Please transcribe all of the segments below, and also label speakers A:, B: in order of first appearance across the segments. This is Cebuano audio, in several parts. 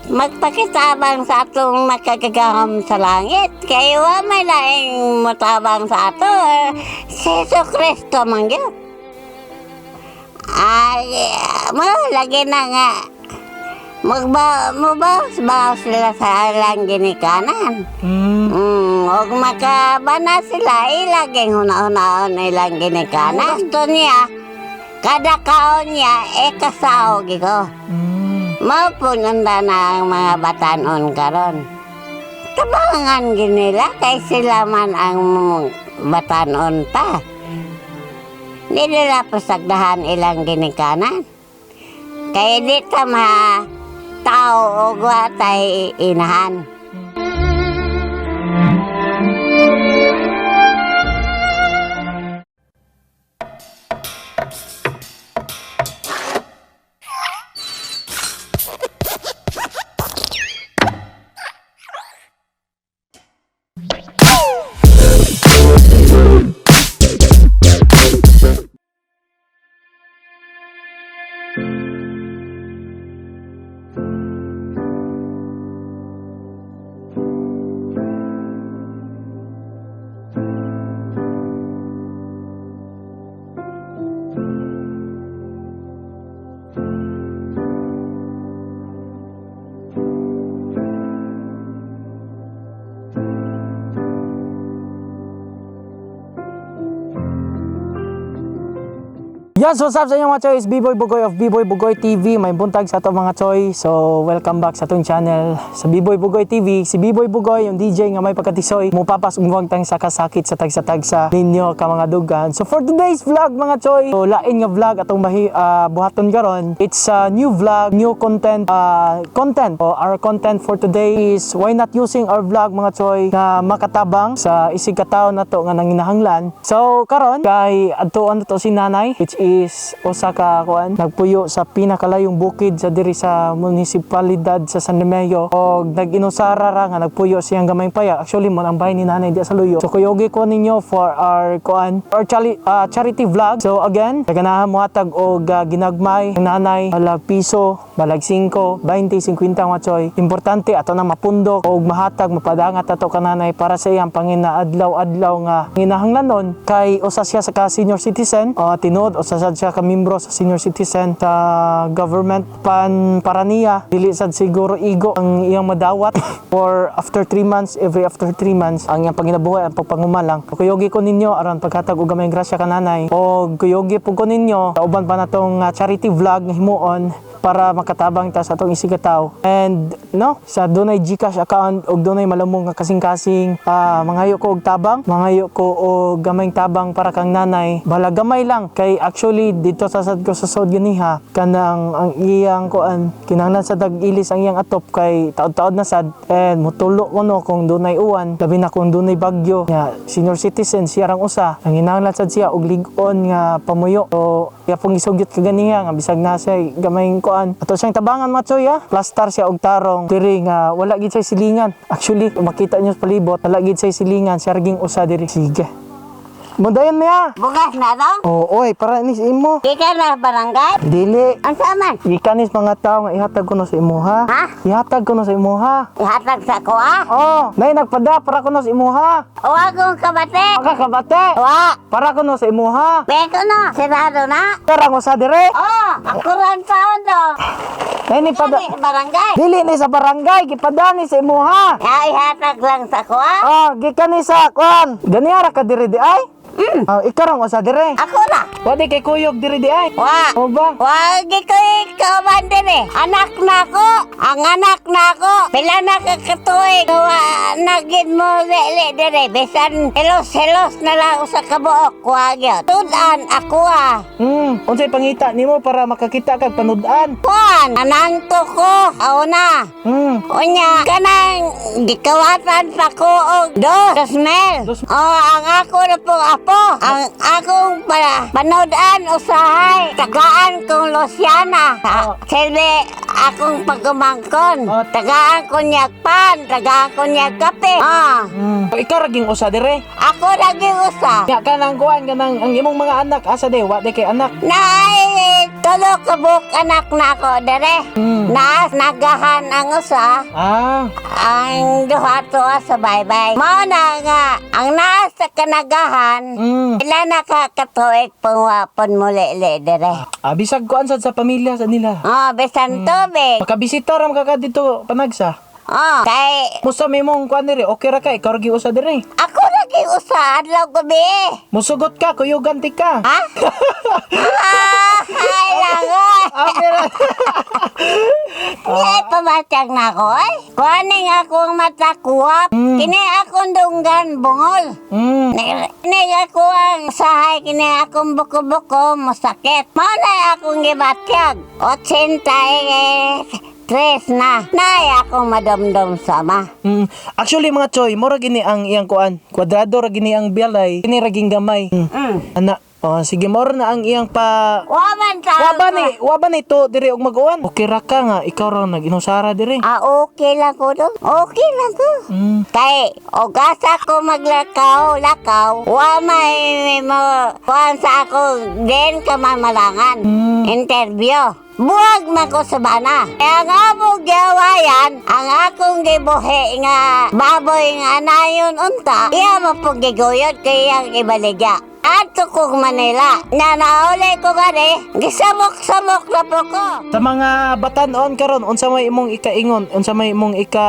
A: Magpakitabang sa atong makagagahom sa langit. Kay wa may laing motabang sa ato. Si Jesu Kristo man gyud. Ay, mo lagi na nga. Magba, mubawas-bawas sila sa ilang ginikanan. Og makabana sila, ilaging huna-hunaon ilang ginikanan. Gusto niya, kada kaon niya, e kasaog ko. Mao po nunda na ang mga batanon karon. Tabangan ginila kay sila man ang batanon pa. Di nila pasagdahan ilang ginikanan. Kay di ta ma tao og wa tay inahan.
B: Yes, what's up sa inyo mga choy? It's B-Boy Bugoy of B-Boy Bugoy TV. May buntag sa ato mga choy. So, welcome back sa atong channel sa B-Boy Bugoy TV. Si B-Boy Bugoy, yung DJ nga may pagkatisoy, mupapas umwag tang sa kasakit sa tagsa-tagsa ninyo ka mga dugan. So, for today's vlog mga choy, so, lain nga vlog atong buhaton karon. It's a new vlog, new content. So, our content for today is why not using our vlog mga choy na makatabang sa isig ka tawo nato nga nanginahanglan. So, karon kay adtuon nato si nanay, which is usa ka kuan nagpuyo sa pinakalayong bukid sa diri sa munisipalidad sa San Remigio og nag-inusara ra nga nagpuyo siyang gamayng paya. Actually mo ang bahay ni nanay diya sa Luyo. So kuyogi ko ninyo for our kuan or charity vlog. So again, ganahan mo hatag og ginagmay ang nanay, balag piso, balag 5, 20, 50 mga choy. Importante ato na mapundok og mahatag mapadangat ato kananay para sa iyang panginaadlaw-adlaw nga nginahanglanon kay usa siya sa ka senior citizen, tinuod usa sad siya ka membro sa senior citizen sa government pan para niya dili sad siguro igo ang iyang madawat for after 3 months, every after 3 months ang iyang panginabuhi ang pagpangumalang. Kuyogi ko ninyo aron paghatag og gamay grasya kananay og kuyogi pug ko ninyo sa uban pa natong charity vlog nga himuon para makatabang ta sa atong isig ka tawo. And no, sa dunay GCash account og dunay malamong nga kasing-kasing, mangayo ko og tabang, mangayo ko og gamayng tabang para kang nanay. Bala gamay lang kay actually dito sa sad ko sa sod ganiha kanang ang iyang kuan kinahanglan sa dag-ilis ang iyang atop kay taod-taod na sad and mutulo ko no kung dunay uwan, labi na kung dunay bagyo. Nya senior citizen siya rang usa, ang hinanglan sad siya og lig-on nga pamuyo. So iya pong isugyot kaganiha nga bisag na siya gamayng kuan ato siyang tabangan mga choy ha. Plastar siya og tarong diri nga wala gid siya silingan. Actually makita niyo sa palibot wala gid siya silingan, siya raging usa diri. Sige. Mundayon miya.
A: Bugas na to?
B: Oo, oy, para ni sa imo.
A: Di ka na barangay?
B: Dili.
A: Ang saman?
B: Gikan ni sa mga tao nga ihatag ko no sa imo ha.
A: Ha?
B: Ihatag ko no sa imo ha.
A: Ihatag sa ko ah?
B: Oh, nay nagpada para ko no sa imo ha.
A: Wa kong kabate.
B: Makakabate.
A: Wa.
B: Para ko no sa imo ha.
A: Beko na. Sirado na.
B: Tara ko sa dire.
A: Oh, ako ran taon do.
B: Nay ni pada.
A: Dili barangay.
B: Dili ni sa barangay gipada ni sa imo ha.
A: Ya, ihatag lang sa ko ah.
B: Oh, gikan ni sa kuan. Ganiara ka diri di ay? Oh, ikaw rang usa dire.
A: Ako na.
B: Wa di kay kuyog diri di ay.
A: Wa.
B: O ba?
A: Wa gi ko ikaw din eh. Anak na ko. Ang anak na ko. Pila na ka katuig. Wa nagin mo lele dire. Bisan helos-helos na lang usa ka buok. Wa gyud. Tudan ako ah.
B: Unsay pangita nimo para makakita kag panud-an?
A: Kuan, anangto ko. Auna. Unya, kanang gikawatan pa ko og 2,000. Oh, ang ako na po apo. Ang akong panoodaan usahay. Tagaan kong Luciana. Silbi akong pagumangkon.
B: Oh.
A: Tagaan ko niya pan, tagaan ko niya kape. Ah,
B: Ikaw raging usa dire.
A: Ako lagi usa.
B: Nya kanang kuan kanang ang imong mga anak asa de wa de kay anak.
A: Naay Tulo ka buok anak na ako dere. Naas nagahan ang usa, ang duha tuwa sa baybay. Mao na nga ang naas sa kanagahan, ila na ka katuig pangwapon muli dere.
B: Ah, bisag kuan sad sa pamilya sa nila.
A: Oh, bisan tubig.
B: Makabisita ra man ka dito panagsa.
A: Oh, kay
B: Musta may mong kuan diri? Okay ra ka, ikaw ra gyud usa diri.
A: ako lagi usa adlaw gabi.
B: Musugot ka, kuyugan ti ka.
A: Ha? Ah, ay lang oy.
B: Ah, meron.
A: Ay, pamatag na ako ay. Kuaning akong mata kuwap. Kini akong dunggan bungol. Ni ako ang sahay kini akong buko-buko masakit. Mao na akong gibatyag. 83 na. Nay akong madumdum sama.
B: Actually mga choy, mura gini ang iyang kuan. Kwadrado ra gini ang balay, kini ra ging gamay. Ana, oh, sige mora na ang iyang pa.
A: Wa man ta.
B: Wa ba ni to diri og mag-uwan? Okay ra ka nga ikaw ra nag-inusara diri.
A: Ah, okay lang ko dong. Okay lang ko. Kay, og asa ko maglakaw, lakaw, wa may mo, kuan sa ako, din ka mamalangan. Interview. Buwag man ko sa bana. Kaya nga mo giawayan, ang akong gibuhi nga baboy nga anayon unta, iya mo pong giguyod kay iyang ibaligya. Adto kong Manila. Na nauli ko gani, gisamok-samok na po ko.
B: Sa mga batan-on karon, unsa may imong ikaingon, unsa may imong ika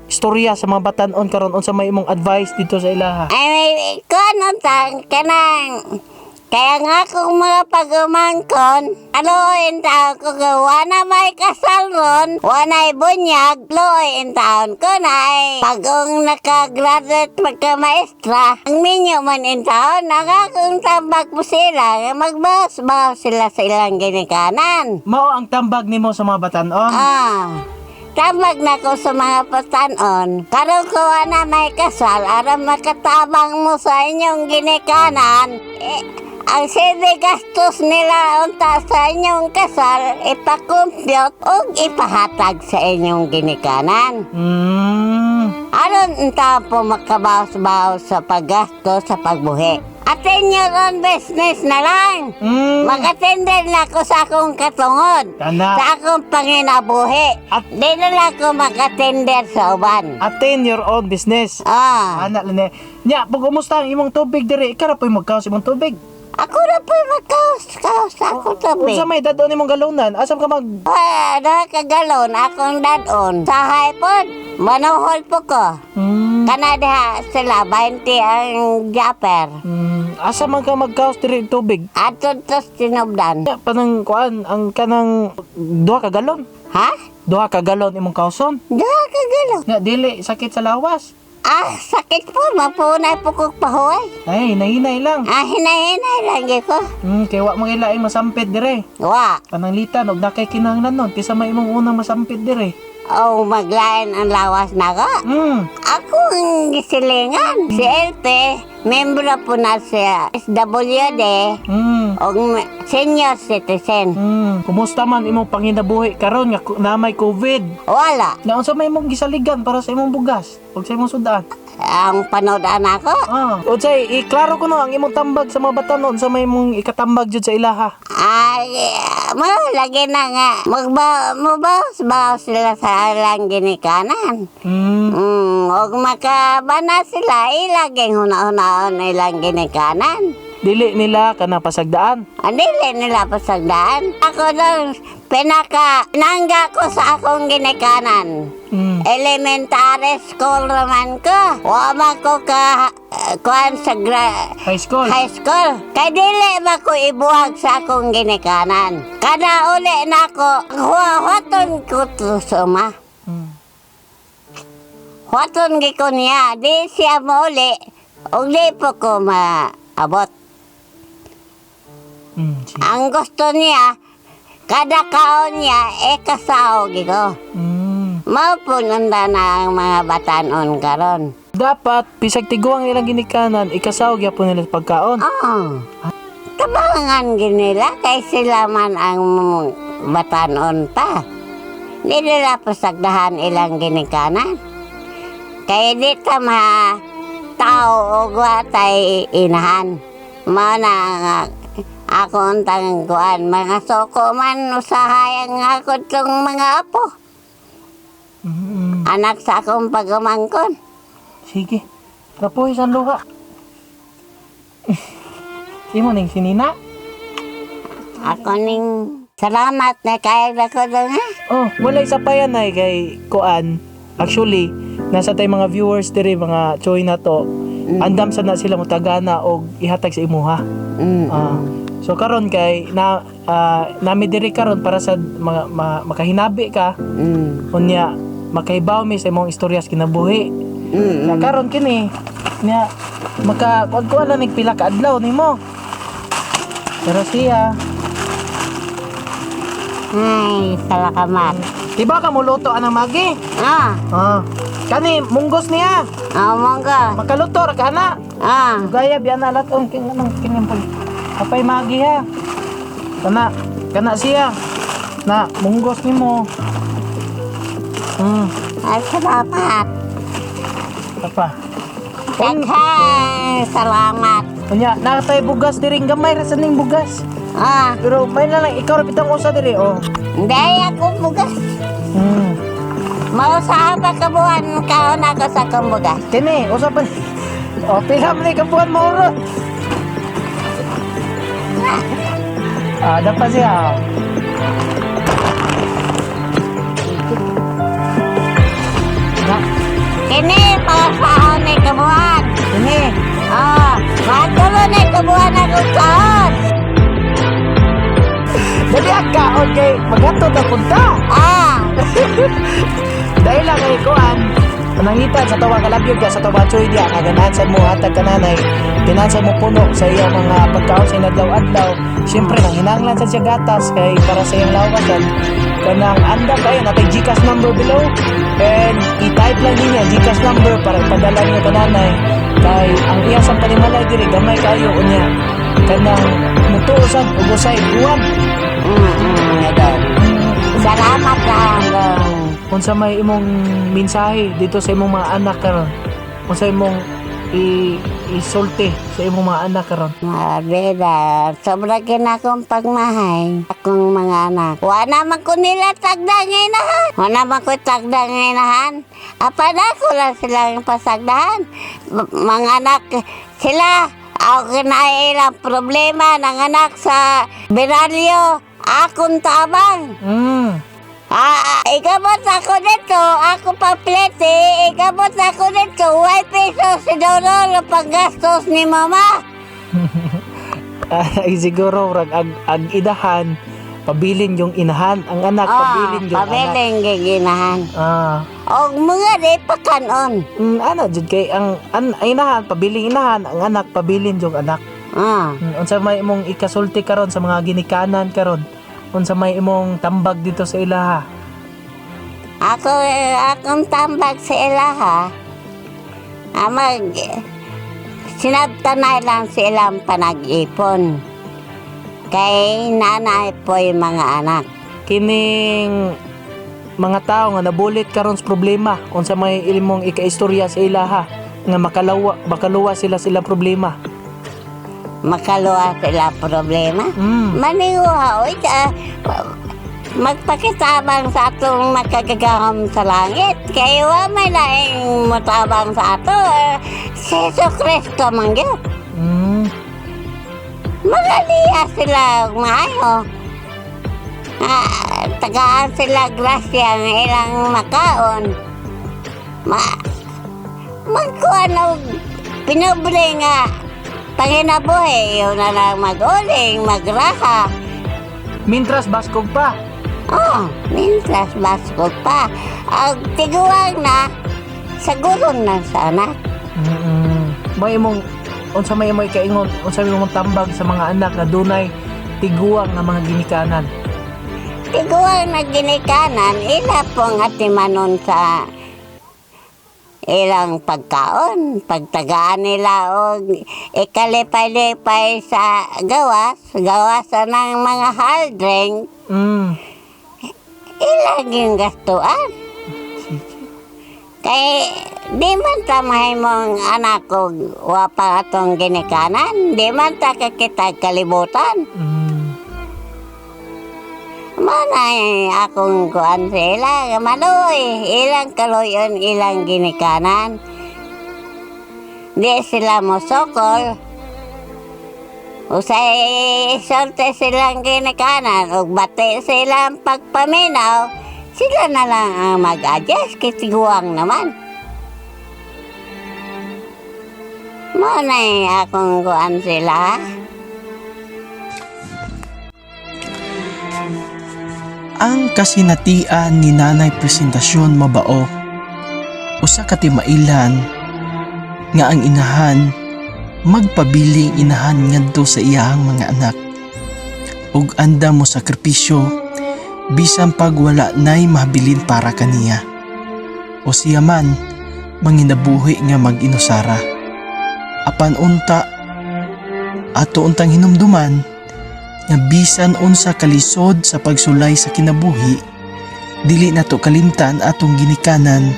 B: istorya sa mga batan-on karon, unsa may imong advice dito sa ilaha?
A: Ay, may kuan unta, kanang, kaya nga kung mga pag-umangkon, ano in taon ko nga, wana may kasal ron, wanay bunyag, luoy in taon ko na ay, pag-ung nakagraduate magka-maestra, ang minyo man in taon, ang akong tambak mo sila, magbawas-bawas sila sa ilang ginikanan.
B: Mao ang tambag nimo sa mga batan-on.
A: Ah, tambag na ko sa mga patanon. Karon ko na may kasal, aron makatabang mo sa inyong ginikanan. Eh, ang sige gastos nila unta sa inyong kasal, ipakumpyot o ipahatag sa inyong ginikanan. Aron unta po makabawas-bawas sa paggasto sa pagbuhi. Attend your own business na lang. Mag-attender na ako sa akong katungod.
B: Tana.
A: Sa akong panginabuhi. Di na lang ako mag-attender sa uban.
B: Attend your own business.
A: Ah,
B: Ana lang ni. Nya, pag kumusta ang imong tubig diri? Ikaw ra po'y magkaos imong tubig.
A: Ako na po'y magkaos, kaos sa akong tubig.
B: Unsa may dadon imong galonan? Asam ka mag
A: Ah, nakagalon akong dadon. Sa pod, manuhol po ko. Kana diha sila, 20 ang japper.
B: Asa man ka magkaos diri og tubig?
A: Ato tos tinubdan.
B: Nya, panang kuan ang kanang duha ka galon.
A: Ha?
B: Duha ka galon imong kaoson.
A: Duha ka galon.
B: Nya dili sakit sa lawas.
A: Ah, sakit po. Mapunay po kong pahuway.
B: Ay, nahinay lang.
A: Ah, hinay-hinay lang gyud ko.
B: Kay wa mo laing masampit dire.
A: Wa.
B: Pananglitan og nakay kinahanglan nun kaysa may imong unang masampit dire.
A: Oh, maglain ang lawas na ko. Ako ang gisilingan. Si LP, membro po na sa SWD, og senior citizen.
B: Kumusta man imong panginabuhi karon nga na may COVID?
A: Wala.
B: Na unsa may imong gisaligan para sa imong bugas ug sa imong sudan?
A: Ang panoodaan ako?
B: Ah, unsay iklaro ko no ang imong tambag sa mga batanon sa may imong ikatambag jud sa ilaha.
A: Ay, mo, lagi na nga. Magba, mo ba sila sa ilang ginikanan. Og makabana sila, ilaging huna-hunaon ilang ginikanan.
B: Dili nila kana pasagdaan.
A: Ang dili nila pasagdaan. Ako doon, pinaka, nangga ko sa akong ginikanan. Elementary school naman ko. Wa man ko ka, kuan sa
B: High school.
A: High school. Kay dili ba ko ibuhag sa akong ginikanan. Kada uli na ako, huwaton ko to suma. Huwaton gi ko niya, di siya mauli, ug di po ko maabot.
B: Sige.
A: Ang gusto niya, kada kaon niya, e kasaog ko. Mao po nunda na ang mga batanon karon.
B: Dapat bisag tiguang ilang ginikanan, ikasawag gyapon nila sa pagkaon.
A: Oo. Tabangan ginila kay sila man ang batanon pa. Di nila pasagdahan ilang ginikanan. Kay di ta ma tao og wa tay inahan. Mao na ang Ako ang tangguan, mga soko man, usahay ang ako tong mga apo. Anak sa akong pagumangkon.
B: Sige. Rapoy sa luha. Imo ning sinina?
A: Ako ning salamat na kaya na ko doon ha.
B: Oh, wala isa pa yan ay kay Kuan. Actually, nasa tay mga viewers diri mga choy na to. Andam sa na sila mutagana og ihatag sa imuha. Ah, so karon kay na nami diri karon para sa mga makahinabi ka unya makahibaw mi sa imong istorya sa kinabuhi. Na karon kini nya maka kuan kuan lang nig pila ka adlaw nimo. Pero siya,
A: Ay, salamat.
B: di ba ka muluto anang magi?
A: Ah,
B: Ah. Kani munggos niya.
A: oh, monggo.
B: Makaluto ra ka na.
A: Ah,
B: Gaya biya na latong king anong king pag apay magi ha. Kana kana siya. Na munggos nimo.
A: Ay, salamat.
B: Apa.
A: Daghang salamat.
B: Unya, nakatay bugas diri gamay ra sa ning bugas.
A: Ah,
B: Pero may na lang ikaw ra pitang usa diri oh.
A: hindi ako bugas. Mausaha pa ka buwan kaon ako sa akong bugas.
B: Kini, usa pa. Oh, pila man ni kabuan mo ro. Ah, dapat siya. Na,
A: Kini, pausahon ni kabuhan.
B: kini.
A: Ah, matulo ni kabuhan ako kaon.
B: Dali ang kaon kay maghatod ang punta.
A: Ah,
B: Dahil lang kay kuan, nangita sa tawa kalabyog ka sa tawa choy diya nga ganahan sa mo hatag kananay, ganahan sa mo puno sa iyang mga pagkaon sa inadlaw-adlaw. Siyempre nang hinanglan sa siya gatas kay para sa iyang lawasan kanang andam kayo natay GCash number below and i-type lang ninyo ang GCash number para ipadala niyo kananay kay ang iya sang panimalay diri gamay kayo unya kanang mutuo sad ug usay buwan.
A: Ito. Salamat lang.
B: Unsa may imong mensahe dito sa imong mga anak karon, unsa imong isulti sa imong mga anak karon?
A: Mabida, sobra kinakong pagmahay. Akong mga anak. Wa naman ko nila tagda ngayon. Wa naman ko tagda ngayon. Apa na ko lang silang pasagdahan. Mga anak, sila, ako na ilang problema ng anak sa Beralyo. Akong tabang. Ah, ikabot ako nito, ako pa plete, ikabot ako nito, 1 peso si Dororo paggastos ni mama.
B: Ay, siguro rag ag idahan pabilin yung inahan ang anak, pabilin yung anak.
A: Ah, pabilin giginahan. Og mga di pakanon.
B: Ana jud kay ang inahan pabiling inahan ang anak, pabilin yung anak. Unsa may imong ikasulti karon sa mga ginikanan karon, unsa may imong tambag dito sa ilaha?
A: Ako, eh, akong tambag sa ilaha. Amag, sinabtanay lang silang panag-ipon. Kay nanay po yung mga anak.
B: Kining mga tao nga nabulit karon sa problema, unsa may imong ikaistorya sa ilaha nga makalawa makaluwa sila sila problema?
A: Makaluwa sila problema. Maniuha, oy, magpakitabang sa atong makagagahom sa langit. Kay wa may laing mutabang sa ato. Eh, si Jesu Kristo man gyud. Magaliya sila og maayo. Ah, tagaan sila grasya ang ilang makaon. Magkuhan og pinubre nga panginabuhi, yun na lang mag-uling, magraha.
B: Mintras baskog pa.
A: Oh, mintras baskog pa. Ang tiguang na, saguron na sa anak.
B: May imong unsa may imong ikaingon, unsa may imong tambag sa mga anak na dunay tiguang nga mga ginikanan?
A: Tiguang na ginikanan, ila pong atimanon sa ilang pagkaon, pagtagaan nila og ikalipay-lipay sa gawas, gawasan ng mga hard drink, ilang yung gastuan.
B: Sige.
A: Kay di man ta mahimong anak ko wa pa atong ginikanan, di man ta kakita kalibutan. Manay akong kuan sila, maloy, ilang kaluyon, ilang ginikanan. Di sila mosokol. Usay sorte silang ginikanan, ug bati silang pagpaminaw, sila na lang ang mag-adjust, kitiguang naman. Manay akong kuan sila.
B: Ang kasinatian ni Nanay Presentasyon mabao, usa ka timailan nga ang inahan magpabiling inahan ngadto sa iyahang mga anak ug andam mo sakripisyo bisan pag wala nay mabilin para kaniya o siya man manginabuhi nga mag-inusara. Apan unta ato untang hinumduman nga bisan unsa kalisod sa pagsulay sa kinabuhi, dili nato kalimtan atong ginikanan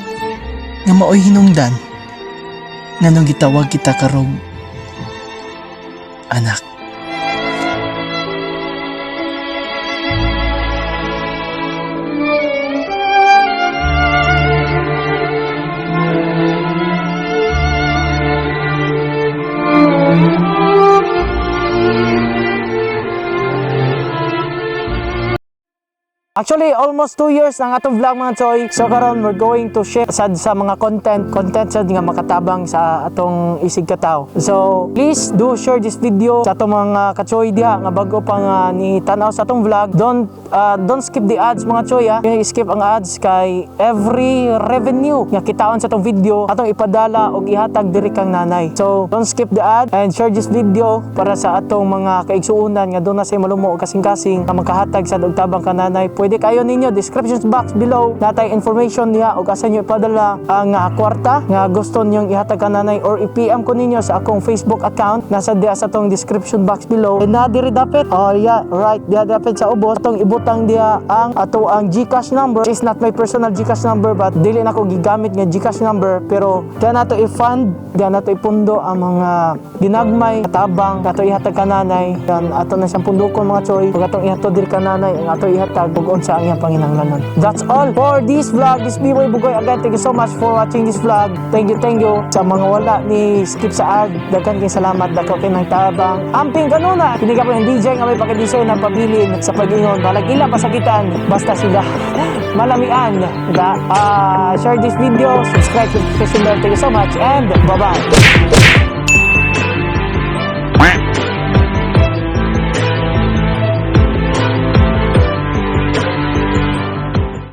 B: nga maoy hinungdan nganong gitawag kita karog anak. Actually, almost 2 years ang atong vlog, mga choy. So karon we're going to share sad sa mga content, content sad nga makatabang sa atong isig kataw. So please do share this video sa atong mga kachoy diha nga bago pa nga ni tanaw sa atong vlog. Don't skip the ads, mga choy, ah. Yung skip ang ads kay every revenue nga kitaon sa atong video atong ipadala og ihatag diri kang nanay. So don't skip the ad and share this video para sa atong mga kaigsuonan nga duna say malumo o kasing-kasing nga makahatag sad og tabang kananay. Pwede kayo ninyo, description box below natay information niya og asa nyo ipadala ang kwarta nga gusto ninyong ihatag kananay or i-PM ko ninyo sa akong Facebook account, nasa diya sa atong description box below. And na diri dapit, oh yeah, right diya dapit sa ubos atong ibutang diya ang ato ang GCash number. It's not my personal GCash number, but dili na ko gigamit nga GCash number, pero diya nato i-fund, diya nato ipundo ang mga ginagmay tabang nato ihatag kananay. Yan ato na siyang pundukon, mga choy, pag atong ihatod diri kananay ang ato ihatag ug unsa ang iyang panginahanglanon. That's all for this vlog. This B-Boy Bugoy again. Thank you so much for watching this vlog. Thank you, thank you sa mga wala ni skip sa ad. Daghan kay salamat, dako kay ng tabang. Amping kanuna kini ka po yung DJ nga may pagkadisoy ng pabilin sa pag-ingon balag ila pasakitan basta sila malamian da. Share this video, subscribe to notification bell. Thank you so much and bye bye.